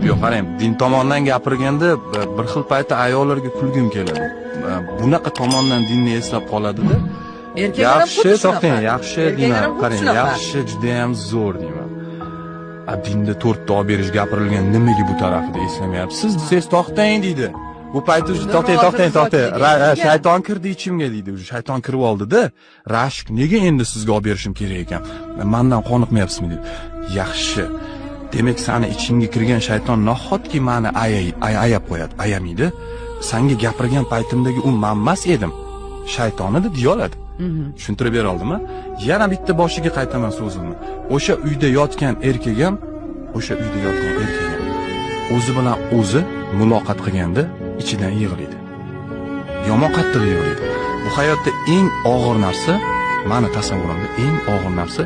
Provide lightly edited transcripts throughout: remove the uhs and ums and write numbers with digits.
Yo'q, qarang, din tomondan gapirganda bir xil paytda ayollarga kulgim keladi. Bunaqa tomondan dinni eslab qoladida. Erkaklar ham Yaxshi, xuddi shunaqa. To'xtang, yaxshi Erkaklar deyman. ham xuddi Qarang, shunaqa. Yaxshi, judayam zo'r deyman. A dinda to'rtta olib berish gapirilgan, nimaga bu tarafida eslamayapsiz? Desangiz, to'xtang deydi. Bu payt уже to'xtang, to'xtang, to'xtang. Shayton kirdi ichimga deydi. Уже shayton kirib oldida. Rashk, nega endi sizga olib berishim kerak ekan? Mandan qoniqmayapsizmi deydi. Yaxshi. Demak, sani ichingga kirgan shayton nahotki mani ayab qo'yadi, ayamaydi. Sanga gapirgan paytimdagi u man emas edim. Shayton edi deya oladi. Tushuntirib bera oldimmi? Yana bitta boshiga qaytaman so'zimni. O'sha uyda yotgan erkak ham, o'sha uyda yotgan erkak ham o'zi bilan o'zi muloqot qilganda ichidan yig'laydi. Yomon qattiq yig'laydi. Bu hayotda eng og'ir narsa, mani tasavvurimda eng og'ir narsa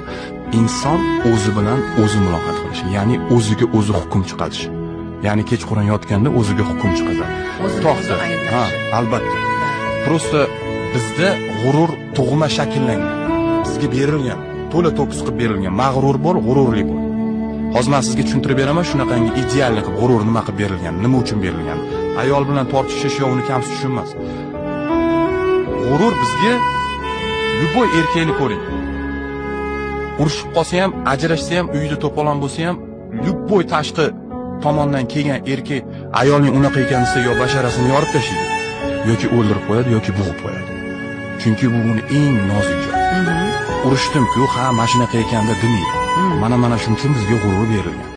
inson o'zi bilan o'zi muloqot qilishi, ya'ni o'ziga o'zi hukm chiqarishi. Ya'ni kechqurun yotganda o'ziga hukm chiqazadi. O'zini To'xta. o'zi ayblashi. Ha, albatta. Просто bizda g'urur tug'ma shakllangan. Bizga berilgan, to'la to'kis qilib berilgan. Mag'rur bo'l, g'ururli bo'l. Hozir men sizga tushuntirib beraman, shunaqangi idealni qilib g'urur nima qilib berilgan, nima uchun berilgan. Ayol bilan tortishish yo uni kamsitish emas. G'urur bizga, любой erkakni ko'ring. Urushib qolsa ham, ajrashsa ham, uyida to'polon bo'lsa ham, любой tashqi tomondan kelgan erkak ayolning unaqa ekan desa, yo basharasini yorib tashlaydi, yoki o'ldirib qo'yadi, yoki bo'g'ib qo'yadi. Chunki bu uni eng nozik joyi. Urushdim-ku, ha, mana shunaqa ekanda demaydi. Mana shuning uchun bizga g'urur berilgan.